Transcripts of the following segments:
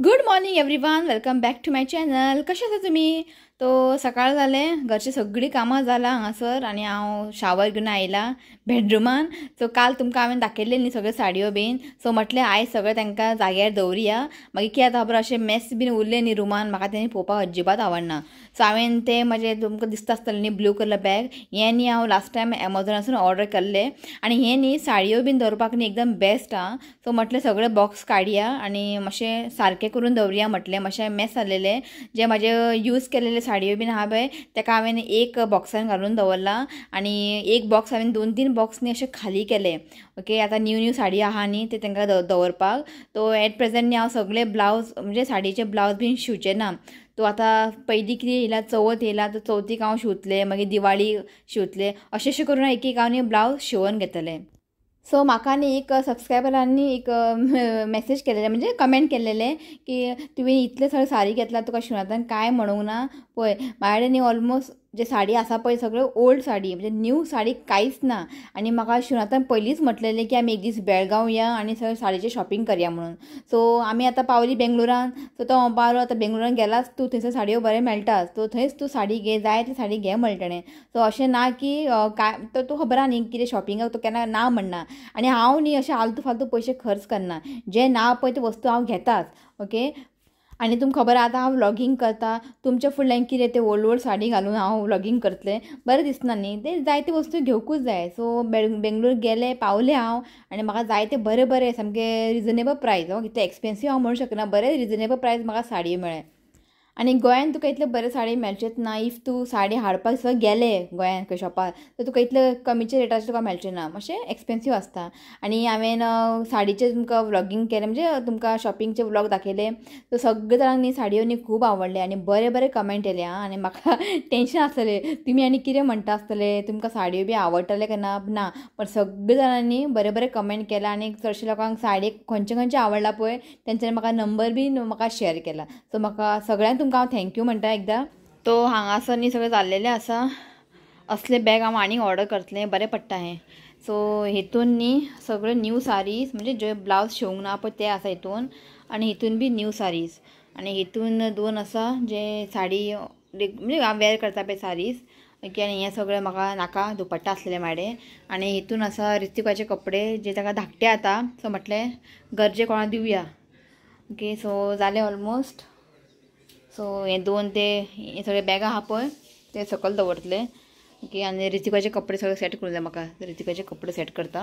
Good morning everyone, welcome back to my channel. कशें आसा तुमी? तो सकाळ जालें, घरची सगळीं कामां जालां हांगासर आनी हांव शावर घेवन आयला बेडरुमान. सो काल तुमकां हांवें दाखयल्लें न्ही सगळ्यो साडयो बीन. सो म्हटलें आयज सगळें तांकां जाग्यार दवरुया. मागीर कितें जाता खबर, अशें मेस बीन उरलें न्ही रुमान, म्हाका तें पळोवपाक अजिबात आवडना. सो हांवें तें म्हजें तुमकां दिसता आसतलें न्ही ब्लू कलर बॅग, हें न्ही हांव लास्ट टायम एमेझॉनासून ऑर्डर केल्लें आनी हें न्ही साडयो बीन दवरपाक न्ही एकदम बेस्ट आहा. सो म्हटलें सगळें बॉक्स काडया आनी मातशें सारकें करून दवरुया म्हटलें. मातशें मेस जालेलें जे म्हाजे यूज केलेले साडयो बीन आहा पळय तेका हांवें एक बॉक्सान घालून दवरला आनी एक बॉक्स हांवें 2-3 बॉक्स न्ही अशे खाली केले. ओके, आतां न्यू न्यू साडी आहा न्ही ते तांकां दवरपाक. तो एट प्रेजेंट न्ही हांव सगळे ब्लावज म्हणजे साडयेचे ब्लावज बीन शिंवचे ना. तो आतां पयलीं कितें येयला, चवथ येयला तो चवथीक हांव शिंवतलें, मागीर दिवाळी शिंवतलें, अशें अशें करून एक एक हांव न्ही ब्लावज शिंवोन घेतलें. सो म्हाका न्ही एक सबस्क्रायबरांनी एक मॅसेज केलेले, म्हणजे कमेंट केलेले की तुवें इतले सगळे साडी घेतला, तुका शिवनाथान कांय म्हणूंक ना. पळय म्हाजे कडेन न्ही ऑलमोस्ट जे साडी आसा पळय सगळ्यो ओल्ड साडी, म्हणजे न्यू साडी कांयच ना. आनी म्हाका शिवनाथान पयलींच म्हटलेलें की आमी एक दीस बेळगांव या आनी सगळे साडयेचें शॉपिंग करया म्हणून. सो आमी आतां पावली बेंगलोरान. सो तो म्हणपाक आतां बेंगलोरान गेलाच तूं, थंयसर साडयो बऱ्यो मेळटा, सो थंयच तूं साडी घे, जाय ती साडी घे म्हणलें तेणें. सो अशें ना की काय तो खबर आहा न्ही कितें शॉपिंगाक तो केन्ना ना म्हणना. आनी हांव न्ही अशें आलतू फालतू पयशे खर्च करना, जें ना पळय ती वस्तू हांव घेताच. ओके, आनी तुमकां खबर आतां हांव व्लॉगींग करता, तुमच्या फुडल्यान कितें ते व्हड व्हड साडी घालून हांव व्लॉगींग करतलें, बरें दिसना न्ही. ते जायते वस्तू घेवकूच जाय. सो बेंगलोर गेलें, पावलें हांव आनी म्हाका जायते बरें बरें सामकें रिजनेबल प्रायस, इतलें एक्सपेन्सीव हांव म्हणूंक शकना, बरें रिजनेबल प्रायस म्हाका साडयो मेळ्ळे. आनी गोंयान तुका इतले बरे साडी मेळचेच ना. If तूं साडी हाडपाक सुद्दां गेले गोंयान खंय शॉपार तर तुका इतले कमीचे रेटाचे तुका मेळचें ना, मातशें एक्सपेन्सीव आसता. आनी हांवें साडीचें तुमकां व्लॉगींग केलें, म्हणजे तुमकां शॉपिंगचे व्लॉग दाखयले. सो सगळे जाणांक न्ही साडयो न्ही खूब आवडले आनी बरे बरे कमेंट येयले. आं, आनी म्हाका टेंशन आसतलें तुमी आनी कितें म्हणटा आसतले, तुमकां साडयो बी आवडटले काय ना. ना, पण सगळे जाणांनी बरे बरे कमेंट केले आनी चडशे लोकांक साडी खंयचे खंयचे आवडला पळय तेंच्यांनी म्हाका नंबर बी म्हाका शेअर केला. सो म्हाका सगळ्यांक तुमकां हांव thank you म्हणटा एकदां. तो हांगासर न्ही सगळें जाल्लेलें आसा. असले बॅग हांव आनीक ऑर्डर करतलें, बरें पडटा हें. सो हेतून न्ही सगळे न्यू साडीज, म्हणजे जे ब्लावज शिवंक ना पळय ते आसा हितून, आनी हितून बी न्यू साडीज, आनी हितून 2 आसा जे साडी म्हणजे हांव वेर करता पळय साडीज. ओके, आनी हें सगळें म्हाका नाका दुपट्टा आसलेले म्हाडे. आनी हितून आसा ऋतिकाचे कपडे जे ताका धाकटे आतां. सो म्हटलें गरजे कोणा दिवया. ओके, सो जालें ऑलमोस्ट. सो हे 2 ते हे सगळे बॅगां आहा पळय ते सकयल दवरतले. ओके, आनी ऋतिकाचे कपडे सगळे सेट करूं जाय म्हाका, ऋतिकाचे कपडे सेट करता.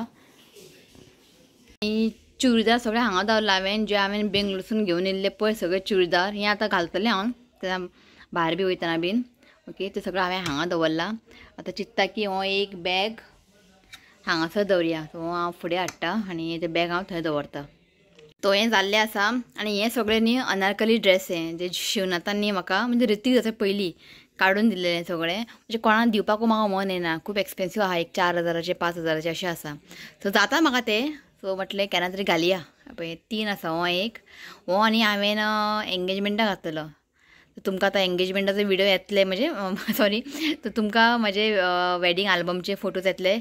आनी चुडीदार सगळे हांगा दवरला हांवें, जे हांवें बेंगलोरसून घेवन येयल्ले पळय सगळे चुडीदार, हे आतां घालतलें हांव तेन्ना भायर बी वयतना बीन. ओके, ते सगळें हांवें हांगा दवरला. आतां चिंत्ता की हो एक बॅग हांगासर दवरया. सो हांव फुडें हाडटा आनी ते बॅग हांव थंय दवरता. तो हें जाल्लें आसा. आनी हें सगळें न्ही अनारकली ड्रेस हें जे शिवनाथान न्ही म्हाका म्हणजे ऋतिक जाता पयलीं काडून दिल्लें सगळें, म्हणजे कोणाक दिवपाकूय म्हाका मन येना, खूब एक्सपेन्सीव आहा, एक 4,000 5,000 अशें आसा. सो जाता म्हाका तें. सो म्हटलें केन्ना तरी घालया. पळय 3 आसा, हो एक हो आनी हांवें एंगेजमेंटाक घातलेलो. तुमकां आतां एंगेजमेंटाचो व्हिडियो येतले, म्हणजे सॉरी, तर तुमकां म्हजे वेडींग आल्बमचे फोटोज येतले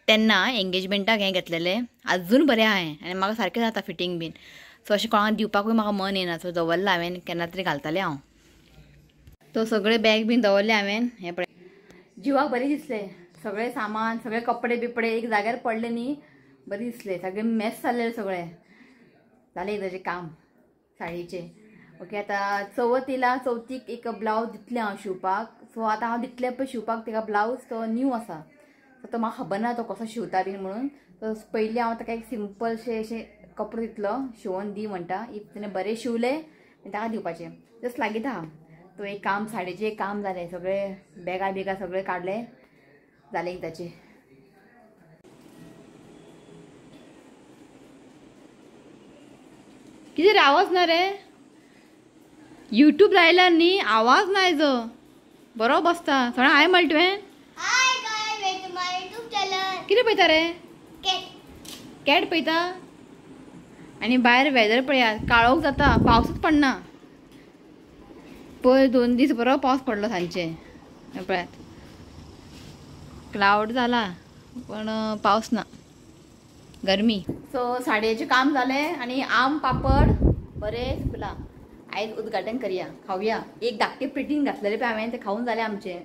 तेन्ना एंगेजमेंटाक हें घेतलेलें, आजून बरें आहा हें आनी म्हाका सारकें जाता फिटींग बीन. सो अशें कोणाक दिवपाकूय म्हाका मन येना. सो दवरलां हांवें, केन्ना तरी घालतलें हांव. तो सगळे बॅग बीन दवरले हांवें. हें पळय जिवाक बरें दिसलें, सगळें सामान सगळे कपडे बिपडे एक जाग्यार पडले न्ही, बरें दिसलें, सगळें मेस जाल्लें सगळें जालें एकदाचें काम साडयेचें. ओके, आतां चवथ येयला, चवथीक एक ब्लावज दितलें हांव शिंवपाक. सो आतां हांव दितलें पळय शिंवपाक ताका ब्लावज, तो न्यू आसा, तो म्हाका खबर ना तो कसो शिंवता बीन म्हणून. तो पयलीं हांव ताका एक सिंपलशें अशें कपडो दितलो शिंवोन दी म्हणटा. If तेणें बरें शिंवलें ताका दिवपाचें, जस्ट लागींच आहा. तो एक काम साडयेचें एक काम जालें, सगळें बॅगां बिगां सगळें काडलें, जालें एकदाचें. कितें रे आवाज ना रे, युट्यूब लायल्यार न्ही आवाज ना हेजो, बरो बसता सगळें. हाय म्हणलें तुवें, कितें पळयता रे? कॅट पळयता. आनी भायर वेदर पळयात, काळोख जाता, पावसूच पडना. पयर 2 दीस बरो पावस पडलो सांजचे, पळयात क्लावड जाला पण पावस ना, गरमी. सो साडयेचें काम जालें आनी आम पापड बरें सुकला. आयज उद्घाटन करया, खावया. एक धाकटे प्लेटीन घातलेले पळय हांवें, ते खावन जालें आमचें.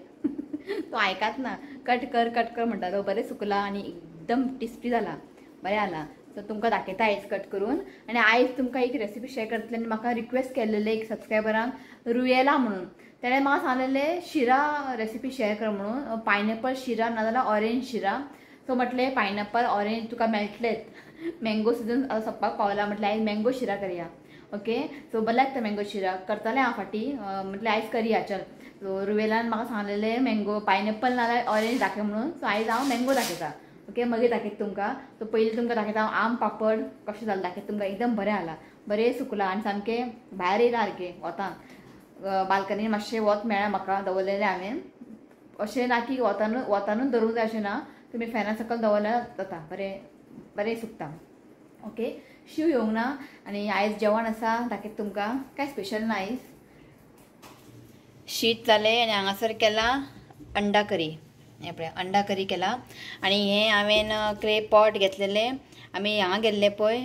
तो आयकात ना, कट कर कट कर म्हणटा. तो बरें सुकला आनी एकदम टेस्टी जाला, बरें आला. सो तुमकां दाखयता आयज कट करून. आनी आयज तुमकां एक रेसिपी शेअर करतले. आनी म्हाका रिक्वेस्ट केल्लेले एक सबस्क्रायबरांक, रुयेला म्हणून, तेणें म्हाका सांगलेलें शिरा रेसिपी शेअर कर म्हणून, पायनएपल शिरा नाजाल्यार ऑरेंज शिरा. सो म्हटलें पायनएपल ऑरेंज तुका मेळटलेच, मँगो सिजन सोंपपाक पावला, म्हटलें आयज मँगो शिरा करया. ओके, सो बरें लागता मँगो शिरा, करतलें हांव फाटीं, म्हटलें आयज करया चल. सो रुवेलान म्हाका सांगलेलें मँगो पायनएपल नाजाल्यार ऑरेंज दाखय म्हणून. सो आयज हांव मँगो दाखयता. ओके, मागीर दाखयता तुमकां. सो पयलीं तुमकां दाखयता हांव आम पापड कशें जालें दाखयता तुमकां. एकदम बरें आला, बरें सुकलां आनी सामकें भायर येयला सारकें वोतान. बाल्कनीन मातशें वत मेळ्ळें म्हाका, दवरलेलें हांवें. अशें ना की वतानूच वतानूच दवरूंक जाय अशें ना, तुमी फॅना सकयल दवरल्यार जाता, बरें बरें सुकता. ओके, शीव येवंक ना. आनी आयज जेवण आसा दाखयता तुमकां, कांय स्पेशल ना आयज. शीत जालें आनी हांगासर केला अंडा करी. हें पळय अंडा करी केला. आनी हें हांवें क्ले पॉट घेतलेलें. आमी हांगा गेल्ले पळय,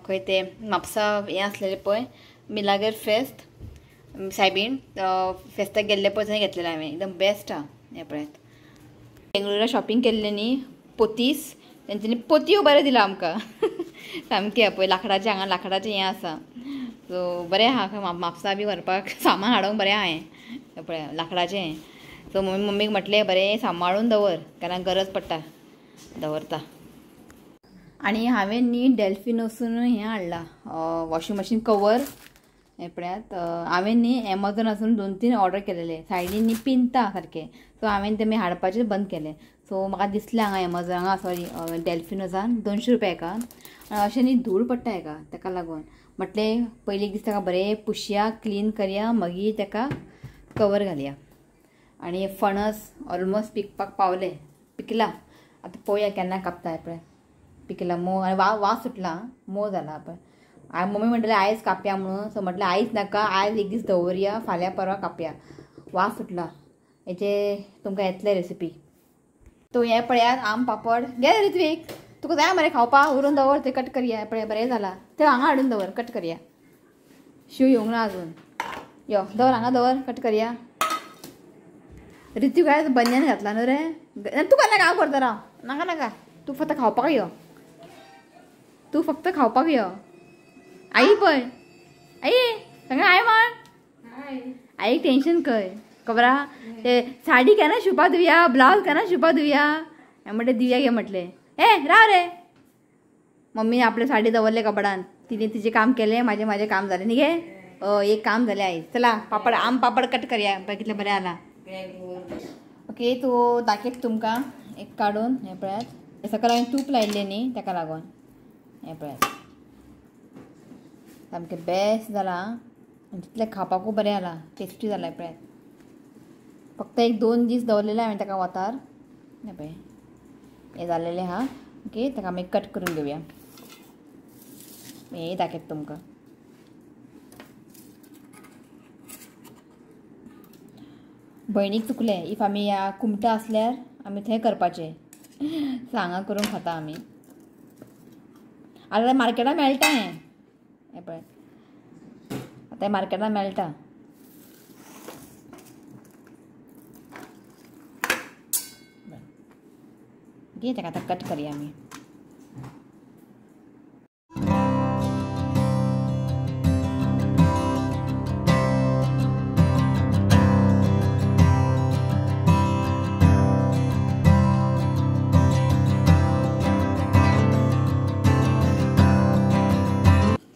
खंय ते म्हापसा हें आसलेलें पळय, मिलागेर फेस्त सायबीण फेस्ताक गेल्ले पळय, थंय घेतलेलें हांवें. एकदम बेस्ट आहा. हें पळयात, बेंगळुरा शॉपिंग केल्लें न्ही पोतीस, तेंच्यांनी पोतयो बरें दिलां आमकां. सामकें पळय लांकडाचें, हांगा लांकडाचें हें आसा. सो बरें आहा, म्हापसा बी व्हरपाक सामान हाडूंक बरें आहा हें पळय लांकडाचें. सो मम्मीक म्हटलें बरें सांबाळून दवर, कारण गरज पडटा, दवरता. आनी हांवें न्ही डेल्फिनोसून हें हाडलां वॉशिंग मशीन कवर. हें पळयात, हांवें न्ही एमेझॉनासून 2-3 ऑर्डर केलेले, सायडीन न्ही पिंता सारकें. सो हांवें तें मागीर हाडपाचें बंद केलें. सो म्हाका दिसलें हांगा एमेझॉन, हांगा सॉरी डेल्फिनोसान 200 रुपया एका. अशें न्ही धूळ पडटा हेका, ताका लागून म्हटलें पयलीं दीस ताका बरें पुशया, क्लीन करया, मागीर ताका कवर घालया. आनी फणस ऑलमोस्ट पिकपाक पावलें, पिकला. आतां पळोवया केन्ना कापता. पळय पिकला, मोव आनी वास सुटला, मोव जाला पळय. मम्मी म्हणटलें आयज कापया म्हणून. सो म्हटलें आयज नाका, आयज एक दीस दवरया, फाल्यां परवां कापया. वास सुटला. हेचे तुमकां येतले रेसिपी. तो हें पळयात आम पापड. घे ऋत्वीक, तुका जाय मरे खावपाक, उरून दवर ते कट करया. पळय बरें जाला, ते हांगा हाडून दवर, कट करया. शीव येवंक ना अजून. यो दवर हांगा दवर, कट करया. ऋत्वीक आयज बन्यान घातला न्हू रे. तुका नाका, हांव करता राव, नाका नाका, तूं फक्त खावपाक यो, तूं फक्त खावपाक यो. आई पळय, आई सगळें आई म्हण. आईक टेंशन खंय खबर आहा, ते साडी केन्ना शिवपा दिवया, ब्लावज केन्ना शिवपा दिवया. म्हणटे दिवया गे म्हटलें. ए राव रे, मम्मी आपले साडी दवरले कपडान, तिने तिचें काम केलें, म्हाजें म्हाजें काम जालें न्ही गे. एक काम जालें आयज. चला पापड, आम पापड कट करया, पळय कितलें बरें आला. ओके, तो दाखयता तुमकां एक काडून. हें पळयात, सकयल हांवें तूप लायिल्लें न्ही ताका लागून. हें पळयात सामकें बेस्ट जालां आनी तितलें खावपाकूय बरें आलां, टेस्टी जालां. पळयात, फक्त 1-2 दीस दवरलेलें हांवें ताका वतार. हें पळय हें जालेलें आहा. ओके, ताका आमी कट करून घेवया. हें दाखयता तुमकां. भयणीक चुकलें, if आमी ह्या कुमटा आसल्यार आमी थंय करपाचें, हांगा करून खाता आमी. आतां मार्केटान मेळटा हें. हें पळय आतां मार्केटान मेळटा. घे ताका आतां कट करया आमी.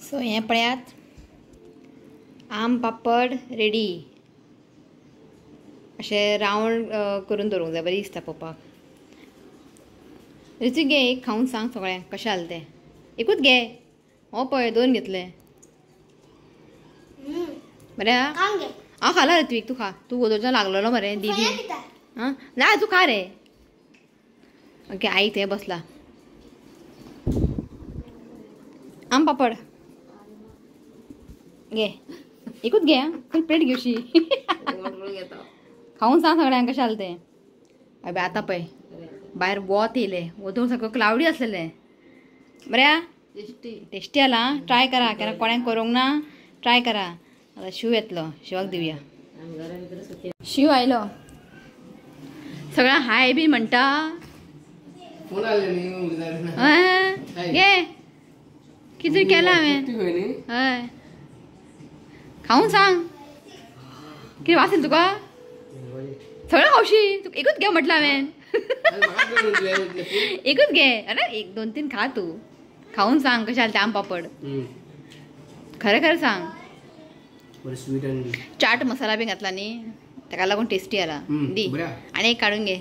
सो हें पळयात आम पापड रेडी. अशें रावंड करून दवरूंक जाय, बरें दिसता पळोवपाक. ऋत्वीक घे एक, खावन सांग सगळ्यांक कशें जालें तें. एकूच घे, हो पळय 2 घेतले. बरें आहा, हांव खाला. ऋत्वीक तूं खा, तूं वदोळच्यान लागलेलो मरे दीदी. आं ना तूं खा रे. ओके, आई थंय बसला. आम पापड घे, एकूच घे, फूल प्लेट घेवशी. खावन सांग सगळ्यांक कशें जालें तें. अबे आतां पळय भायर वत येयलें, वोदोळ सगळें क्लावडी आसलेलें. बरें टेस्टी टेस्टी आला. ट्राय करा, केन्ना कोणें करूंक ना ट्राय करा. आता शिव येतलो, शिवाक दिवया. शिव आयलो, सगळं हाय बी म्हणटा. घे कितें केलां हांवें. हय खावन सांग कितें वासेल तुका. सगळें खावशी तुका, एकूच घे म्हटलं हांवें. एकूच घे, अरे एक दोन तीन खा तूं. खावन सांग कशें जालें आम पापड, खरें खरें सांग. चाट मसाला बी घातला न्ही, ताका लागून टेस्टी आला. दी आनी एक काडून घे.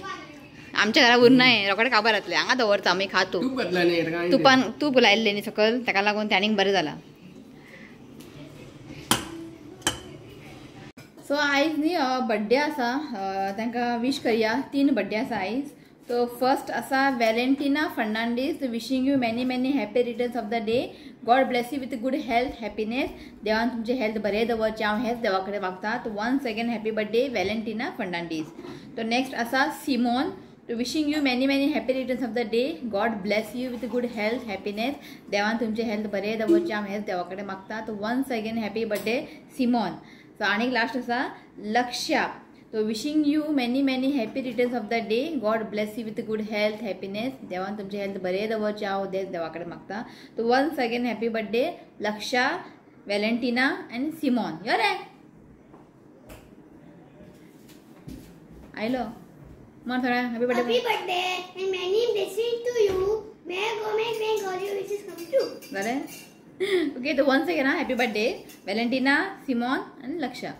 आमच्या घरा उरनाय, रोखडे काबार जातले. हांगा दवरता आमी खातो. तुपान तूप लायल्लें न्ही सकयल, ताका लागून ते आनीक बरें जाला. सो आयज न्ही बड्डे आसा, तांकां विश करया. 3 बड्डे आसा आयज. तो फर्स्ट आसा Valentina Fernandes, wishing you many many happy returns of the day. God bless you with good health happiness. देवान तुमचें हेल्थ बरें दवरचें, हांव हेच देवा कडेन मागता. तो once again happy birthday Valentina Fernandes. तो नेक्स्ट आसा Simon, wishing you many many happy returns of the day. God bless you with good health happiness. देवान तुमचें हेल्थ बरें दवरचें, हांव हेच देवा कडेन मागता. तो once again happy birthday Simon. So आनीक लास्ट आसा लक्ष्या, तो wishing you many many happy returns of the day. God bless you with good health happiness. देवान तुमचें हेल्थ बरें दवरचें, हांव देवा कडेन मागता. तो once again happy birthday Lakshya, Valentina आनी सिमॉन. यो रे आयलो म्हण सगळ्यांक happy birthday. Happy birthday and many blessings to you. May God make all your wishes come true. जालें. ओके, तो once again happy birthday Valentina, Simon आनी लक्ष्या.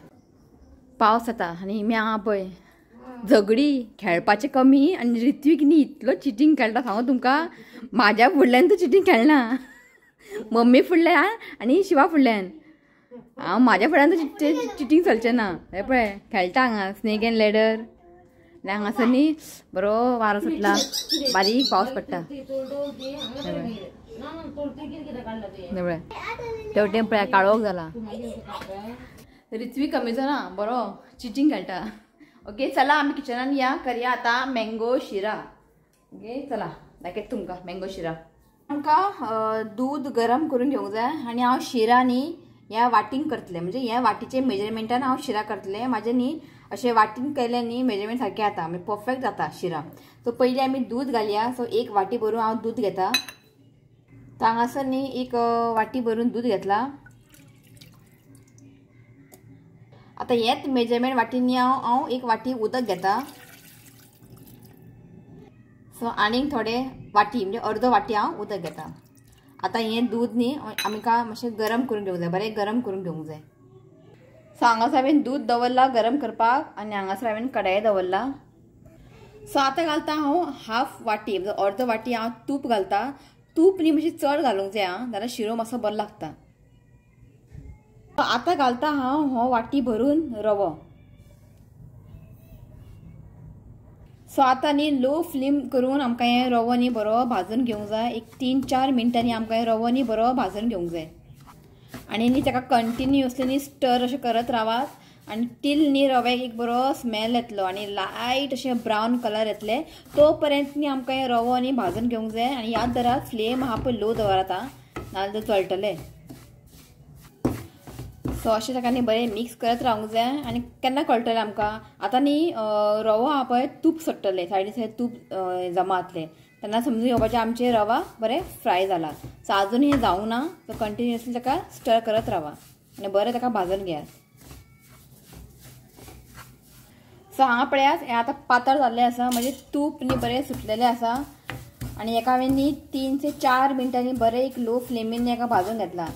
पावस येता आनी म्या पळय झगडी खेळपाचें कमी आनी ऋत्वीक न्ही इतलो चिटींग खेळटा सांगू तुमकां. म्हाज्या फुडल्यान तो चिटींग खेळना, मम्मी फुडल्यान आनी शिवा फुडल्यान. हांव म्हाज्या फुडल्यान तो चिटींग चलचें ना. हें पळय खेळटा हांगा स्नेक एंड लॅडर. आनी हांगासर न्ही बरो वारो सुटला, बारीक पावस पडटा. पळय तेवटेन पळय काळोख जाला. ऋत्वीक कमी जाला, बरो चिटींग खेळटा. ओके चला आमी किचनान या करया आतां मँगो शिरा. ओके चला दाखयता तुमकां मँगो शिरा. आमकां दूद गरम करून घेवंक जाय आनी हांव शिरा न्ही ह्या वाटीन करतलें, म्हणजे ह्या वाटीचे मेजरमेंटान हांव शिरा करतलें. म्हाजें न्ही अशें वाटीन केलें न्ही मेजरमेंट सारकें जाता, म्हणजे परफेक्ट जाता शिरा. सो पयलीं आमी दूद घालया. सो एक वाटी भरून हांव दूद घेता. तो हांगासर न्ही एक वाटी भरून दूद घेतला. आतां हेच मेजरमेंट वाटींनी हांव एक वाटी उदक घेता. सो आनीक थोडे वाटी म्हणजे अर्दो वाटी हांव उदक घेता. आतां हें दूद न्ही आमकां मातशें गरम करून घेवंक जाय, बरें गरम करून घेवंक जाय. सो हांगासर हांवें दूद दवरलां गरम करपाक आनी हांगासर हांवें कढाई दवरला. सो आतां घालता हांव हाफ वाटी म्हणजे अर्दो वाटी हांव तूप घालता. तूप न्ही मातशें चड घालूंक जाय आं, जाल्यार शिरो मातसो बरो लागता. आतां घालता हांव हो वाटी भरून रवो. सो आतां न्ही लो फ्लेम करून आमकां हें रवो न्ही बरो भाजून घेवंक जाय. एक 3-4 मिनटांनी आमकां हें रवो न्ही बरो भाजून घेवंक जाय. आनी न्ही ताका कंटिन्युअसली न्ही स्टर अशें करत रावात आनी टील न्ही रव्याक एक बरो स्मेल येतलो आनी लायट अशें ब्रावन कलर येतले तो पर्यंत न्ही आमकां हें रवो न्ही भाजून घेवंक जाय. आनी याद धरात फ्लेम आहा पळय लो दवरात आं, नाजाल्यार जळटलें. सो अशें ताका न्ही बरें मिक्स करत रावंक जाय. आनी केन्ना कळटलें आमकां आतां न्ही रवो आहा पळय तूप सोडटलें, सायडीन सायड तूप जमा जातलें, तेन्ना समजून घेवपाचें आमचें रवा बरें फ्राय जाला. सो आजून हें जावंक ना, सो कंटिन्युअसली ताका स्टर करत रावा आनी बरें ताका भाजून घेयात. सो हांगा पळयात हें आतां पातळ जाल्लें आसा, म्हणजे तूप न्ही बरें सुटलेलें आसा. आनी हेका हांवें न्ही 3 ते 4 मिनटांनी बरें एक लो फ्लेमीन हेका भाजून घेतला.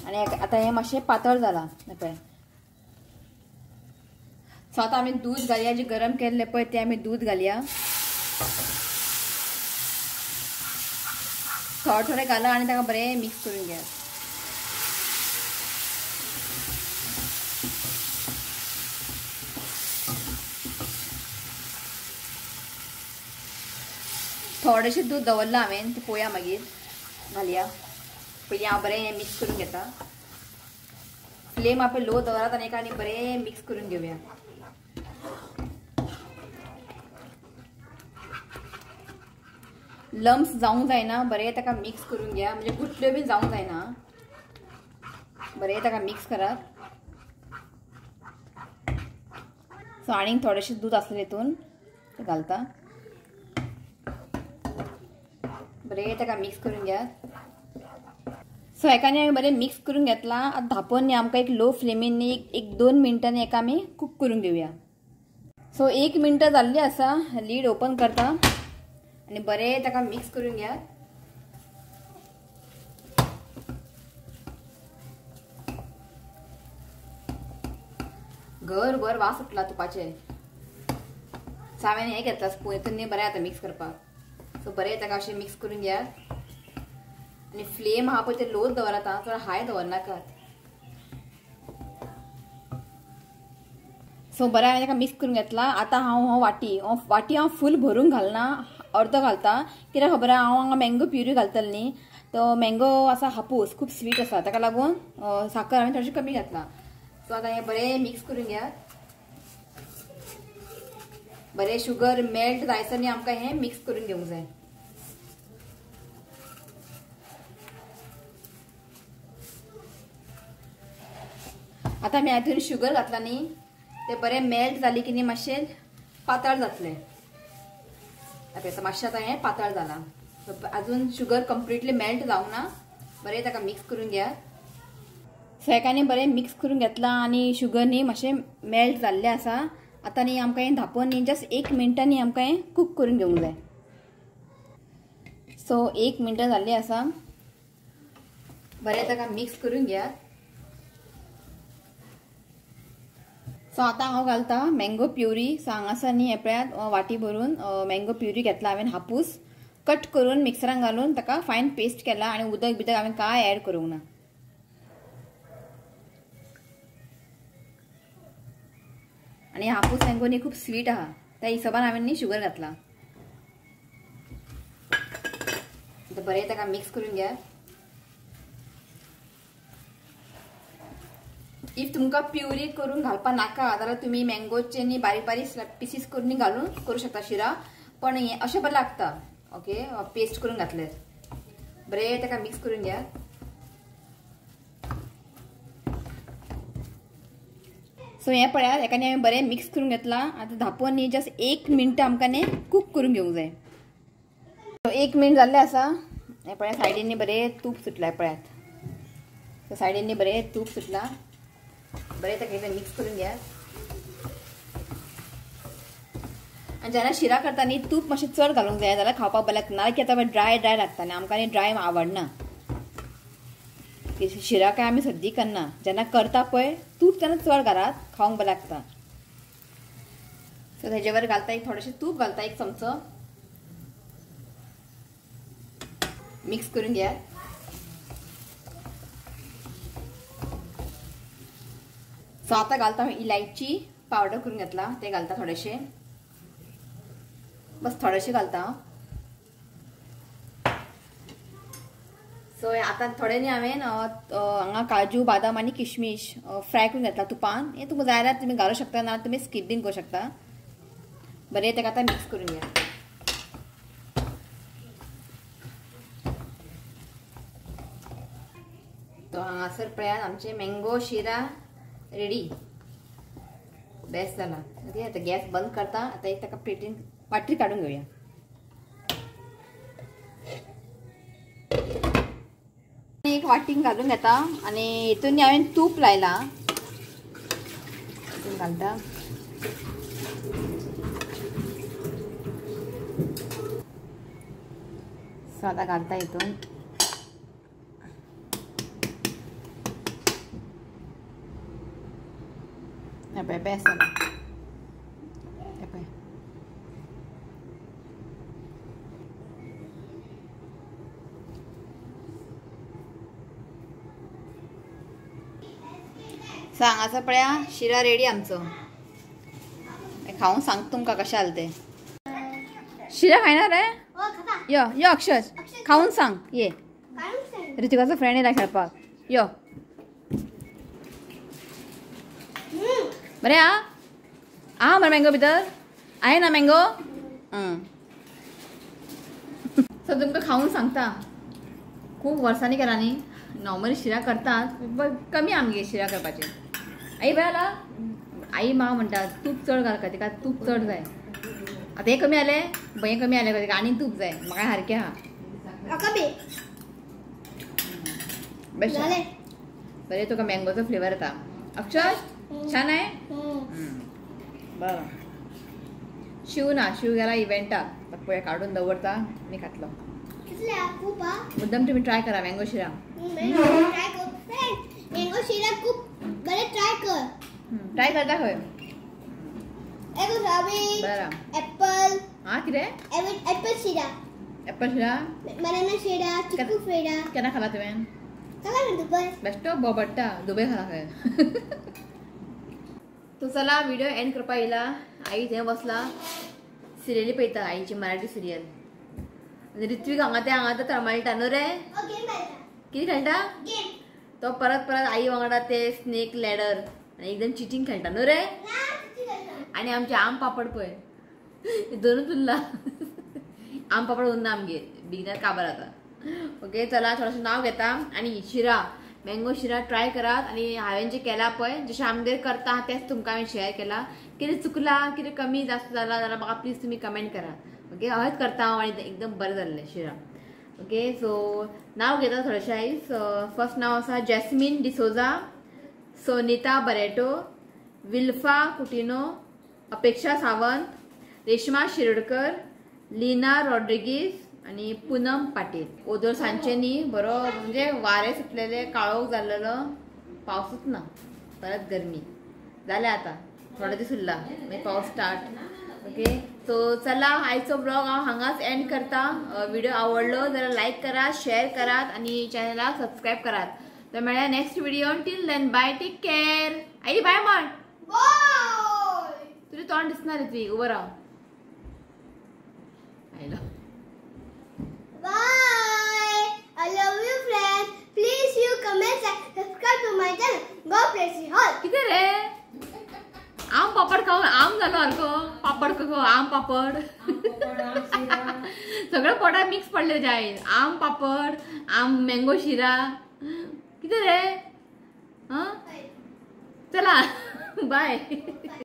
आनी आतां हें मातशें पातळ जालां पळय. सो आतां आमी दूद घालया, जें गरम केल्लें पळय तें आमी दूद घालया. थोडें थोडें घाला आनी ताका बरें मिक्स करून घेयात. थोडेशें दूद दवरलां हांवें, तें पळोवया मागीर घालया. पयलीं हांव बरें हें मिक्स करून घेता. फ्लेम आपले लो दवरात आनी एका आनी बरें मिक्स करून घेवया. लम्स जावंक जायना, बरें ताका मिक्स करून घ्या, म्हणजे गुठल्यो बी जावंक जायना, बरें ताका मिक्स करात. सो आनीक थोडेशें दूद आसलें हितून तें घालता. बरें ताका मिक्स करून घेयात. सो हेका न्ही हांवें बरें मिक्स करून घेतला. आतां धांपून न्ही आमकां एक लो फ्लेमीन न्ही एक 2 मिनटांनी हेका आमी कूक करून घेवया. सो 1 मिनटां जाल्ली आसा. लीड ओपन करता आनी बरें ताका मिक्स करून घेयात. घरभर वास सुटला तुपाचे. सो हांवें हें घेतला स्पून, हितून न्ही बरें जाता मिक्स करपाक. सो बरें ताका अशें मिक्स करून घेयात. आनी फ्लेम आहा पळय ते लोच दवरात, चड हाय दवरनाकात. सो बरें हांवें ताका मिक्स करून घेतला. आतां हांव हो वाटी वाटी हांव फूल भरून घालना, अर्दो घालता. कित्याक खबर आहा, हांव हांगा मँगो प्युरी घालतलें न्ही, तो मँगो आसा हापूस खूब स्वीट आसा, ताका लागून साकर हांवें थोडीशी कमी घातला. सो आतां हें बरें मिक्स करून घेयात. बरें शुगर मेल्ट जायसर न्ही आमकां हें मिक्स करून घेवंक जाय. आतां आमी हातून शुगर घातला न्ही, ते बरें मेल्ट जाली की न्ही मातशें पातळ जातलें. आतां मातशें आतां हें पातळ जालां, अजून शुगर कंप्लिटली मेल्ट जावंक ना. बरें ताका मिक्स करून घेयात. सो हेका न्ही बरें मिक्स करून घेतलां आनी शुगर न्ही मातशें मेल्ट जाल्लें आसा. आतां न्ही आमकां हें धांपून न्ही जस्ट 1 मिनटां न्ही आमकां हें कूक करून घेवंक जाय. सो 1 मिनटां जाल्ली आसा. बरें ताका मिक्स करून घेयात. सो आतां हांव घालता मँगो प्युरी. सो हांगासर न्ही हें पळयात वाटी भरून मँगो प्युरी घेतला हांवें, हापूस कट करून मिक्सरान घालून ताका फायन पेस्ट केला आनी उदक बिदक हांवें कांय एड करूंक ना. आनी हापूस मँगो न्ही खूब स्वीट आहा, त्या हिशोबान हांवें न्ही शुगर घातला. आतां बरें ताका मिक्स करून घेयात. If तुमकां प्युरी करून घालपा नाका जाल्यार तुमी मँगोचे न्ही बारीक बारीक पिसीस करून घालून करूं शकता शिरा, पण हें अशें बरें लागता. ओके, पेस्ट करून घातले. बरें ताका मिक्स करून घेयात. सो हें पळयात हेका न्ही हांवें बरें मिक्स करून घेतलां. आतां धांपून न्ही जस्ट 1 मिनट आमकां न्ही कूक करून घेवंक जाय. 1 मिनट जाल्लें आसा. हें पळयात सायडीन न्ही बरें तूप सुटलां. पळयात सायडीन न्ही बरें तूप सुटलां. बरें ताका एकदां मिक्स करून घेयात. आनी जेन्ना शिरा करता न्ही तूप मातशें चड घालूंक जाय, जाल्यार खावपाक बरें लागता. नाजाल्यार कितें जाता ड्राय ड्राय लागता आनी आमकां न्ही ड्राय आवडना. शिरा काय आमी सद्दी करना, जेन्ना करता पळय तूप तेन्ना चड घालात, खावंक बरें लागता. सो हेजेवर घालता एक थोडेशें तूप घालता, 1 चमचो. मिक्स करून घेयात. सो आतां घालता हांव इलायची पावडर करून घेतला, ते घालता थोडेशें, बस थोडेशें घालता हांव. सो आतां थोडे न्ही हांवें हांगा काजू बादाम आनी किशमीश फ्राय करून घेतला तुपान. हें तुमकां जाय जाल्यार तुमी घालूंक शकता, ना तुमी स्कीप बीन करूं शकता. बरें ताका आतां मिक्स करून घेया. तो हांगासर पळयात आमचें मँगो शिरा रेडी, बेस्ट जाला. ओके, आतां गॅस बंद करता. आतां एक ताका प्लेटीन वाटरी काडून घेवया. एक वाटीन घालून घेता आनी हितून हांवें तूप लायलां, हितून घालता. सो आतां घालता हितून. पळय बेस्ट जाला. पळय सो हांगासर पळया शिरा रेडी आमचो. खावंक सांगता तुमकां कशें जालें तें. शिरा खायना रे? यो यो अक्षर खावून सांग. ये ऋतिकाचो फ्रेंड येयला खेळपाक. यो बरें आं आहा मरे मँगो भितर आहे ना मँगो. सो तुमकां खावून सांगता, खूब वर्सांनी केला न्ही. नॉर्मली शिरा करतात, कमी आमगे शिरा करपाचे. आई बरें जाला. आई म्हाका म्हणटा तूप चड घाल तिका तूप चड जाय. आतां हें कमी आलें हें कमी आलें तिका आनी तूप जाय. म्हाका सारकें आहा बेस्ट. बरें तुका मँगोचो फ्लेवर येता. अक्षर छान आहे. बरं शिव ना शिव गेला इव्हेंटाक पळय काडून दवरता मी खातलो. मुद्दम तुम्ही ट्राय करा मँगो शिरा. मँगो शिरा खूप बरे ट्राय कर. ट्राय करता खंय ऍपल. हा कितें ऍपल शिरा. ऍपल शिरा बनाना शिरा चिकू शिरा केन्ना खाला तुवें? दुबय बेश्टो बोबडटा दुबय खाला खंय. तो चला व्हिडिओ एंड करपा येयला. आई थंय बसला सिरियली पळयता आईची मराठी सिरियल. आनी ऋत्विक हांगा ते हांगा तरमाळटा न्हू रे. कितें खेळटा तो? परत परत आई वांगडा ते स्नेक लॅडर आनी एकदम चिटींग खेळटा न्हू रे. आनी आमचे आम पापड पळय दोनूच उरला. आम पापड उरना आमगेर बेगिनात काबार जाता. ओके चला थोडेशें नांव घेता आनी शिरा मँगो शिरा ट्राय करात. आनी हांवें जें केलां पळय जशें आमगेर करता तेंच तुमकां हांवें शेअर केलां. कितें चुकलां कितें कमी जास्त जालां जाल्यार म्हाका प्लीज तुमी कमेंट करात. ओके हयच करता हांव आनी एकदम बरें जाल्लें शिरा. ओके सो नांव घेता थोडेशें आयज. फर्स्ट नांव आसा जॅस्मीन डिसोजा, सोनिता बरेटो, विल्फा कुटिनो, अपेक्षा सावंत, रेश्मा शिरोडकर, लीना रॉड्रिगीस आनी पूनम पाटील. ओदोर सांजचे न्ही बरो म्हणजे वारें सुटलेलें काळोख जाल्लेलो पावसूच ना परत गरमी जालें आतां थोडो दीस उरला मागीर पावस स्टार्ट. ओके सो चला आयचो ब्लॉग हांव हांगाच एंड करता. व्हिडिओ आवडलो जाल्यार लायक करात शेअर करात आनी चॅनलाक सबस्क्रायब करात. तर मेळया next video. Till then bye, take care. आई बाय म्हण. तुजें तोंड दिसना रे तुवें उबो राव. आयलो. Bye. I love you friends. Please you comment and subscribe to my channel. God bless you all. कितें रे आम पापड खाऊन आम जालो सारको पापड कसो आम पापड सगळं पोटात मिक्स पडले तुज्या आईन. आम पापड आम मँगो शिरा कितें रे. हां चला बाय.